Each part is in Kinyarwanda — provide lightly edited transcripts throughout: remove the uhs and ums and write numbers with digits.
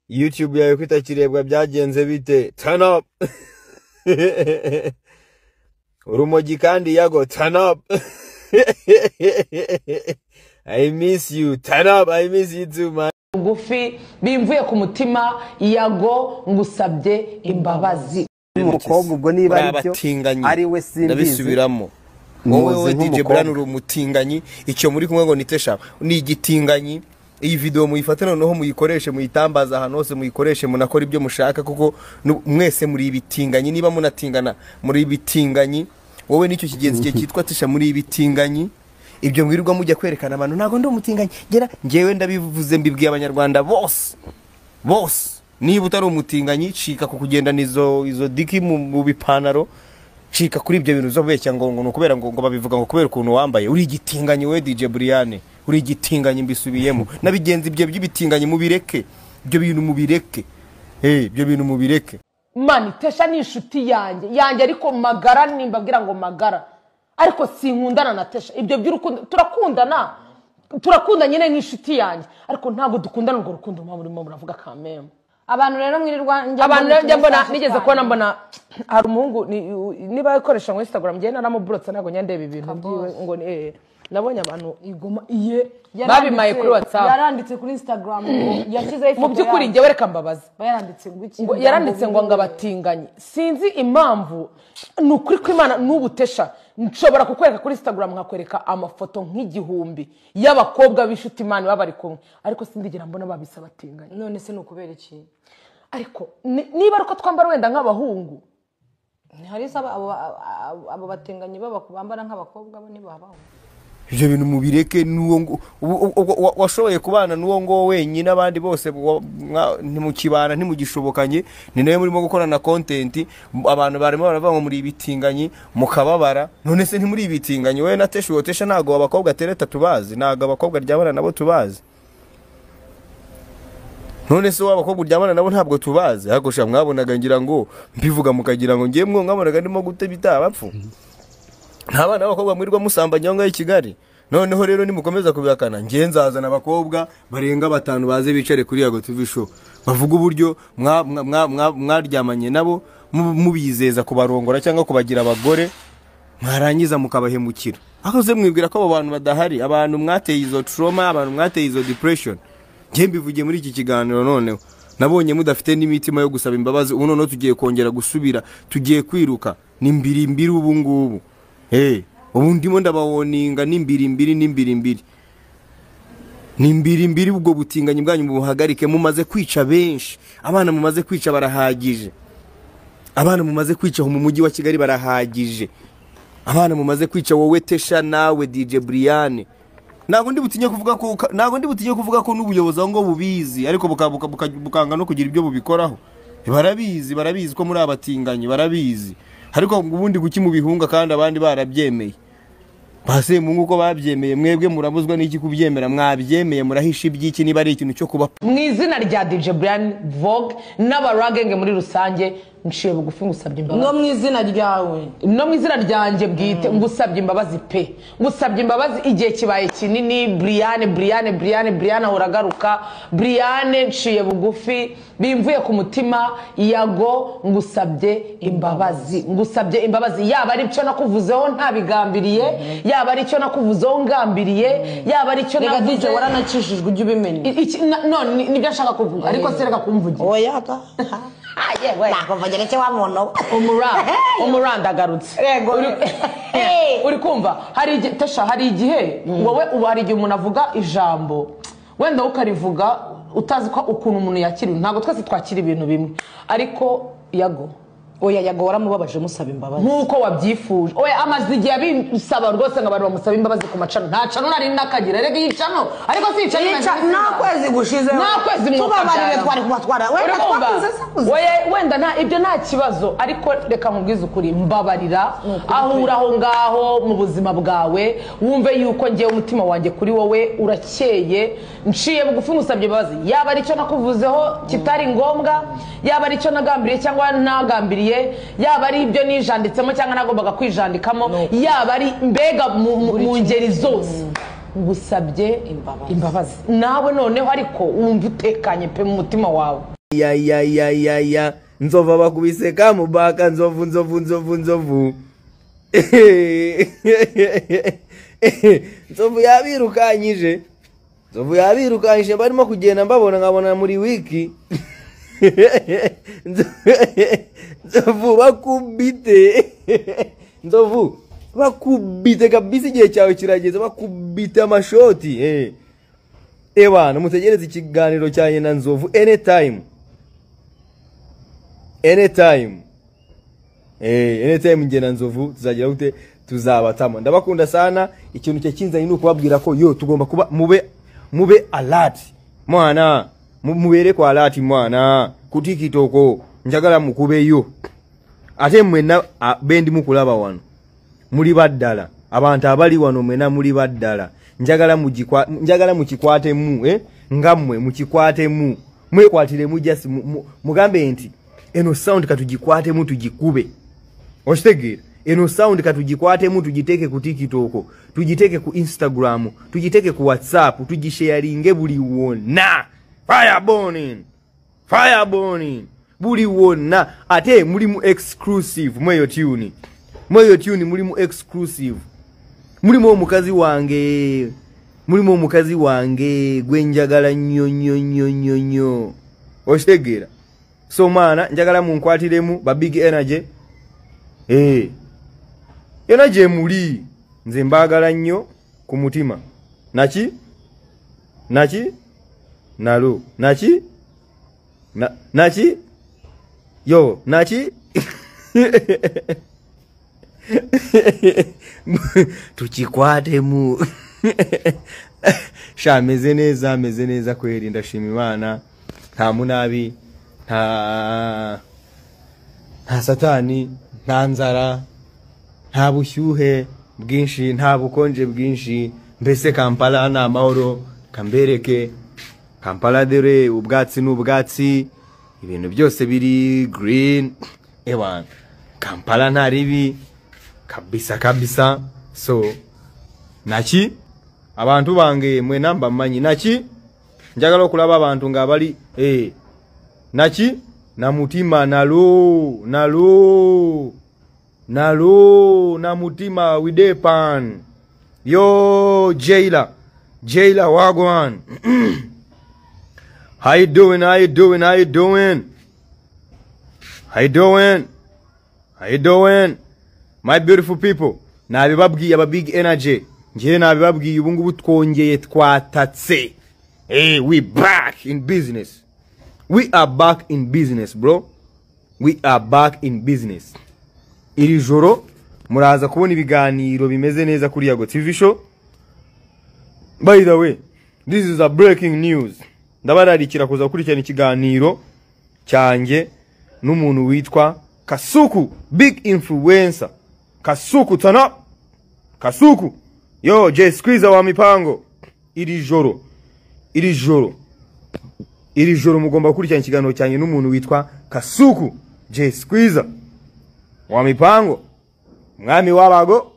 YouTube yawe kwitakirebwa byagenze bite? Turn up. Urumogi kandi Yago, turn up. I miss you. Turn up. I miss you too, man. Bugufi bimvuye ku mutima, Yago, ngusabye imbabazi. Umukobwa ubwo niba ari byo ari we simbizi, ndabisubiramo. Muzi Wowe DJ nk'umukobwa. Brian, uri umutinganyi. Icyo muri kumwe ngo nitesha ni igitinganyi. Iyi video muyifate noneho muyikoreshe, muyitambaza ahantu hose, muyikoreshe munakora ibyo mushaka, kuko mwese muri ibitinganyi. Niba munatingana muri ibitinganyi, wowe nicyo kigenzi cye cyitwa Tesha muri ibitinganyi. Ibyo mwirirwa mujya kwerekana abantu, ntago ndi umutinganyi. Gera njyewe ndabivuze, mbibwiye Abanyarwanda bose bose, niba utari umutinganyi cika ku kugendana izo diki mu bipantaro, cika kuri ibyo bintu uzobeshya ngo ni ukubera ngo babivuga ngo kubera ukuntu wambaye. Uri igitinganyi we DJ Brian, uri igitinganyi, mbisubiyemo. Nabigenzi ibyo by'ibitinganyi mubireke, ibyo bintu mubireke, ibyo bintu mubireke. Mani, Tesha ni inshuti yanjye ariko magara, nimbabwira ngo magara, ariko sinkundana na Tesha. Ibyo by'urukundo turakundana, turakunda nyine nk'inshuti yanjye, ariko ntabwo dukundana urwo rukundo muba murimo muravuga kameme. Abantu rero mwirirwa njya Abantu rero njya mbona message nigeze twanyu. kubona mbona hari umuhungu niba akoresha ngo Instagram, njye naramuburotse, ntabwo njya ndeba ibintu byiwe ngo ni nabonye abantu igoma iye babimaye kuri WhatsApp. Yaranditse kuri Instagram ngo yashyizeho ifoto Mu by'ukuri yayo. njyewe reka mbabaze. Yaranditse ngo iki? Ngo yaranditse ngo abatinganyi, sinzi impamvu. Ni ukuri kw'Imana, n'ubu Tesha nshobora kukwereka kuri Instagram nkakwereka amafoto nk'igihumbi y'abakobwa b'inshuti Imana baba bari kumwe, ariko sindigera mbona babise abatinganyi. None se ni ukubera iki? Ariko niba ari uko twambara wenda nk'abahungu. Hari se abo batinganyi bambara nk'abakobwa bo ntibabaho? Ibyo bintu mubireke. N'uwo ngo washoboye kubana n'uwo ngo wenyine, abandi bose ntimukibana, ntimugishobokanye, ni nawe murimo gukorana content. Abantu barimo baravuga ngo muri ibitinganyi, mukababara. None se ntimuri ibitinganyi wowe na Tesha? Uwo Tesha ntabwo abakobwa tereta tubazi, ntabwo abakobwa ryabana nabo tubazi. None se w'abakobwa uryamana nabo ntabwo tubazi? Ariko sha mwabonaga ngira ngo mbivuga mukagira ngo ngiye mwo, mwabonaga ndimo gute bita abapfu. Nta bana b'abakobwa mwirirwa musambanya aho ngaho i Kigali? Noneho rero nimukomeza kubihakana, ngiye nzazana abakobwa barenga batanu baze bicare kuri Yago TV Show, bavuga uburyo mwaryamanye nabo mubizeza kubarongora cyangwa kubagira abagore, mwarangiza mukabahemukira. Aho se mwibwira ko abo bantu badahari? Abantu mwateye izo trauma, abantu mwateye izo depression, ngiye mbivugiye muri iki kiganiro. Noneho nabonye mudafite n'imitima yo gusaba imbabazi. Ubu noneho tugiye kongera gusubira, tugiye kwiruka ni mbiri mbiri ubu ngubu. Ubu ndimo ndabawoninga, ni mbiri mbiri, ni mbiri mbiri, ni mbiri mbiri. Ubwo butinganyi bwanyu mubuhagarike, mumaze kwica benshi. Abana mumaze kwica barahagije, abana mumaze kwica aho mu mujyi wa Kigali barahagije, abana mumaze kwica, wowe Tesha nawe DJ Brian. Ntabwo ndi butinye kuvuga ko n'ubuyobozi aho ngo bubizi, ariko bukanga no kugira ibyo bubikoraho. Barabizi, barabizi ko muri abatinganyi, barabizi. Ariko ubundi kuki mubihunga kandi abandi barabyemeye? Base mungu ko babyemeye, mwebwe murabuzwa n'iki kubyemera? Mwabyemeye, murahisha iby'iki niba ari ikintu cyo kuba? Mu izina rya DJ Brian Vogue n'abaragenge muri rusange, nciye bugufi ngusabye imbabazi. No mu izina ryawe. No mu izina ryanjye bwite, ngusabye imbabazi pe, ngusabye imbabazi. Igihe kibaye kinini. Brian, Brian, Brian, Brian ahora agaruka. Brian, nciye bugufi bimvuye ku mutima. Yago, ngusabye imbabazi, ngusabye imbabazi, yaba ari icyo nakuvuzeho ntabigambiriye, yaba ari icyo nakuvuzeho ngambiriye, yaba ari icyo Reka navuze DJ, waranakishijwe, ujye ubimenya. No, nibyo nshaka kuvuga, ariko se reka kumvugira. Oya ka. Yewe. Nakuvugira iki wa muntu we? Umuranda agarutse. Yego. Uri kumva, hari igihe Tesha, hari igihe wowe ubu, hari igihe umuntu avuga ijambo wenda ukarivuga utazi ko ukuntu umuntu yakira ibintu. Ntabwo twese twakira ibintu bimwe, ariko Yago, Oya, Yago, waramubabaje, musaba imbabazi. Nk'uko wabyifuje. Oya, amaze igihe abisaba rwose ngo abantu bamusabe imbabazi ku macano. Nta cano nari nakagira. Rega iyi cano, ariko si icano. Nta kwezi gushize. Nta kwezi Tubabarire, twari kubatwara wenda Urumva? twakuze sakuze. Oya, wenda nta ibyo nta kibazo, ariko reka nkubwize ukuri, mbabarira. Aho uri aho ngaho mu buzima bwawe, wumve yuko ngewe umutima wanjye kuri wowe urakeye. Nciye bugufi ngusabye imbabazi, yaba ari icyo nakuvuzeho kitari ngombwa, yaba ari icyo nagambiriye cyangwa ntagambiriye, yaba ari ibyo nijanditsemo cyangwa nagombaga kwijandikamo, yaba ari mbega mu ngeri zose. Ngusabye imbabazi nawe noneho, ariko wumva utekanye pe mu mutima wawe. Ya ya ya ya ya, Nzovu bakubise kamubaka. Nzovu, Nzovu, Nzovu, Nzovu, Nzovu yabirukanyije, Nzovu yabirukanyije. Barimo kugenda mbabona nkabona muri wiki. Nzovu bakubite, Nzovu bakubite kabisa, igihe cyawe kirageze, bakubite amashoti. Ewana, mutegereze ikiganiro cyanjye na Nzovu anytime, anytime, anytime. Njye na Nzovu tuzagira gute? Tuzabatamo. Ndabakunda sana. Ikintu cya kinzanye ni ukubabwira ko yo tugomba kuba mube alert mwana, mubere kwa alert mwana ku TikTok. Njagala mukubeyo ate mwenna bendi mukulaba wano muli baddala. Abantu abali wano mwena muli baddala. Njagala mugikwa, njagala mukikwatemu, nga mmwe mukikwatemu, mwekwatiremu. Just mugambe nti eno sound katugikwatemu tugikube. Okitegeera? Eno sound katugikwatemu, tugiteeke ku TikTok, tugiteeke ku Instagram, tugiteeke ku WhatsApp, tugisharinge buli wonna. Fire burning, fire burning buli wonna. Ate mulimu exclusive mweyo tune, mweyo tune mulimu exclusive, mulimu omukazi wange, mulimu omukazi wange gwe njagala nnyo nnyo nnyo nnyo nnyo. Okitegeera? So mwana, njagala munkwatiremu ba big energy, yona gye muli. Nze mbaagala nnyo ku mutima. Naki naki nalo naki naki yo naki tukikwatemu. Sha, meze neza, meze neza kweri, ndashima Imana. Nta munabi, nta satani, nta nzara, nta bushyuhe bwinshi, nta bukonje bwinshi. Mbese Kampala ni amahoro. Kambereke Kampala, dore ubwatsi n'ubwatsi, ibintu byose biri green. Ewana, Kampala nta ribi kabisa kabisa. So naki abantu bange mwena mbamanyi, naki njagala okulaba abantu nga bali naki na mutima nalo nalo nalo na mutima widepan. Yo Jayla, Jayla, wagwan? How you doing? How you doing? How you doing? How you doing? How you doing, my beautiful people? Nabibabwiye, aba big energy, njyewe nabibabwiye. Ubu ngubu twongeye twatatse. Hey, we back in business, we are back in business bro, we are back in business. Iri joro muraza kubona ibiganiro bimeze neza kuri Yago TV Show. By the way, this is a breaking news. Ndabararikira kuza gukurikirana ikiganiro cyanjye n'umuntu witwa Kasuku, big influencer Kasuku. Turn up Kasuku. Yo J Squeezer wa mipango, iri joro, iri joro, iri joro mugomba gukurikirana ikiganiro cyanjye n'umuntu witwa Kasuku J Squeezer wa mipango, umwami w'abago,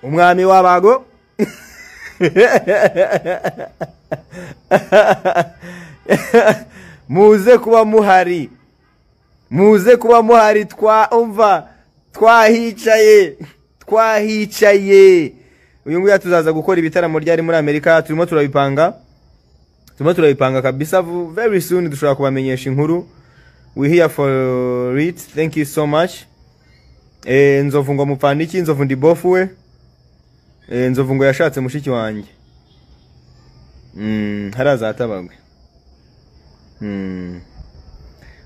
umwami w'abago. Muze kuba muhari, muze kuba muhari. Twa umva twahicaye, twahicaye. Uyu nguyu tuzaza gukora ibitaramo ryari muri Amerika? Turimo turabipanga, turimo turabipanga kabisa. Very soon dushobora kubamenyesha inkuru. We here for it. Thank you so much. Nzovu ngo mupfana iki? Nzovu ndi bofu we. Nzovu ngo yashatse mushiki wanjye. Harazatabagwe.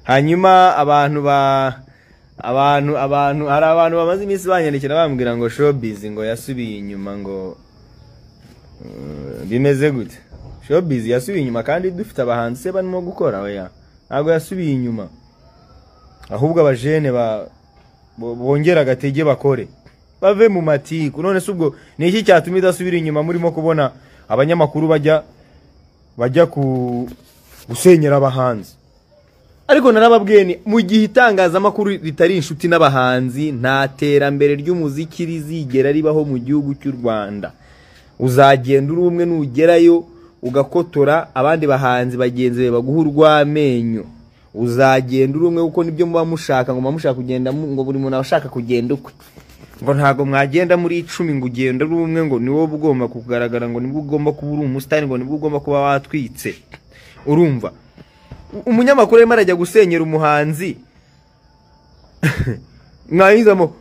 Hanyuma abantu ba abantu hari abantu bamaze iminsi banyandikira bambwira ngo showbiz ngo yasubiye inyuma, ngo bimeze gute? Showbiz yasubiye inyuma kandi dufite abahanzi se barimo gukora? Oya, ntabwo yasubiye inyuma, ahubwo abajene ba bongera agatege bakore, bave mu matiku. None se ubwo ni iki cyatuma idasubira inyuma, murimo kubona abanyamakuru bajya ku gusenyera abahanzi? Ariko narababwiye ni mu gihe itangazamakuru ritari inshuti n'abahanzi, nta terambere ry'umuziki rizigera ribaho mu gihugu cy'u Rwanda. Uzagenda uri umwe, nugerayo ugakotora abandi bahanzi bagenzi bawe baguha urw'amenyo. Uzagenda uri umwe kuko nibyo muba mushaka, ngo muba mushaka kugenda ngo buri muntu aba ashaka kugenda ukwe, ngo ntabwo mwagenda muri 10 ngo ugenda uri umwe, ngo niwo ugomba kugaragara, ngo nibwo ugomba kuba uri umusitari, ngo nibwo ugomba kuba watwitse. Urumva umunyamakuru arimo arajya gusenyera umuhanzi, mwahizamo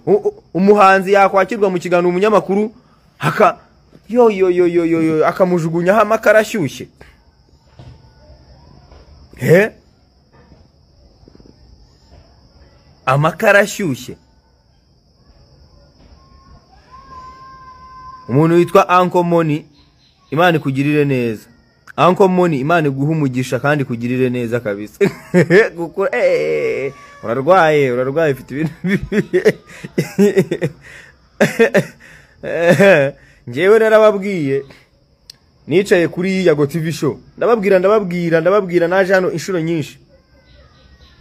umuhanzi yakwakirwa mu kiganiro umunyamakuru aka yo yo yo yo yo akamujugunyaho amakara ashyushye. Amakara ashyushye. Umuntu witwa Uncle Money, Imana ikugirire neza. Uncle Money, Imana iguhe umugisha kandi ikugirire neza kabisa. Kuko urarwaye, urarwaye, ufite ibintu. Njyewe narababwiye, nicaye kuri Yago TV show, ndababwira ndababwira ndababwira, naje hano inshuro nyinshi.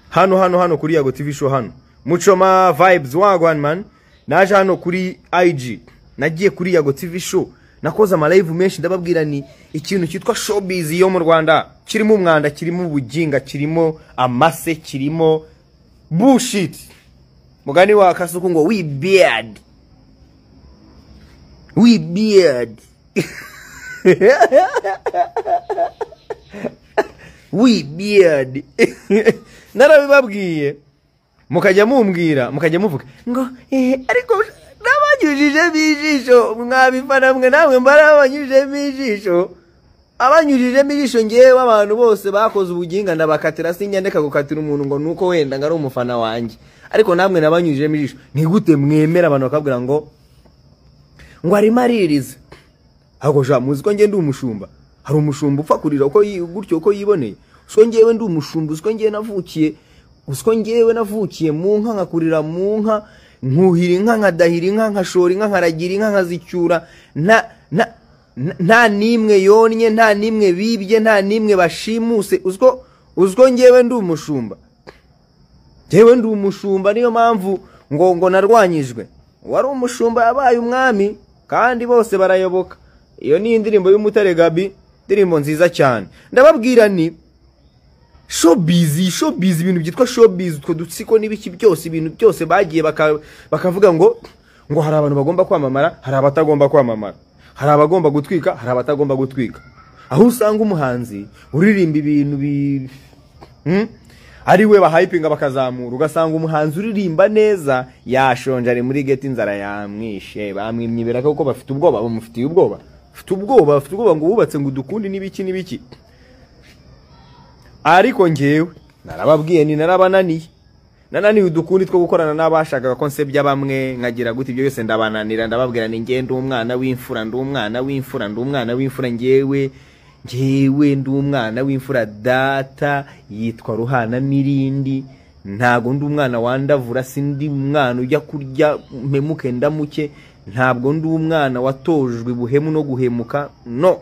Hano hano hano kuri Yago TV show hano. Muchoma vibes wagwan man. Naje hano kuri IG. Nagiye kuri Yago TV show, nakoze ama live menshi, ndababwira ni ikintu cyitwa showbiz yo mu Rwanda kirimo umwanda, kirimo ubuginga, kirimo amase, kirimo bullshit. Mugani wa Kasuku ngo we beard. We beard. We beard. Narabibabwiye mukajya mumbwira, mukajya muvuga ngo ariko nabanyujijemo ijisho, mwabifana mwe namwe mbarabanyujijemo ijisho. Abanyujijemo ijisho ngewe abantu bose bakoze ubuginga ndabakatira, sinyandeka gukatira umuntu ngo nuko wenda ngari umufana wanjye, ariko namwe nabanyujijemo ijisho. Ni gute mwemera abantu bakabwira ngo arimo aririza? Ahubwo sha muzi ko nge ndi umushumba. Hari umushumba upfa kurira uko gutyo uko yiboneye. Usiko ngewe ndi umushumba, usiko ngewe navukiye, usiko ngewe navukiye mu nka, nkakurira mu nka, nkuhira inka, nkadahira inka, nkashora inka, nkaragira inka, nkazicyura, nta nimwe yonnye, nta nimwe bibye, nta nimwe bashimuse. Usiko ngewe ndi umushumba. Ngewe ndi umushumba, niyo mpamvu ngo narwanyijwe. Wari umushumba yabaye umwami kandi bose barayoboka. Iyo ni indirimbo y'Umutare Gabi, indirimbo nziza cyane. Ndababwira ni showbiz, showbiz, ibintu byitwa showbiz, utwo dutsiko n'ibiki byose, ibintu byose bagiye bakavuga ngo hari abantu bagomba kwamamara, hari abatagomba kwamamara, hari abagomba gutwika, hari abatagomba gutwika. Aho usanga umuhanzi uririmba ibintu ari we bahypinga bakazamura, ugasanga umuhanzi uririmba neza yashonje ari muri geti, inzara yamwishe, bamwimyibera kuko bafite ubwoba, bamufitiye ubwoba, bafite ubwoba, bafite ubwoba ngo wubatse ngo udukundi n'ibiki n'ibiki. Ariko ngewe narababwiye ni narabananiye, nananiye udukundi two gukorana n'abashakaga ko nsebya bamwe, nkagira gute, ibyo byose ndabananira. Ndababwira ni nge ndi umwana w'imfura, ndi umwana w'imfura, ndi umwana w'imfura, ngewe ngewe ndi umwana w'imfura, data yitwa Ruhana Mirindi, ntago ndi umwana wandavura, sindi umwana ujya kurya mpemuke ndamuke, ntabwo ndi umwana watojwe buhemu no guhemuka, no.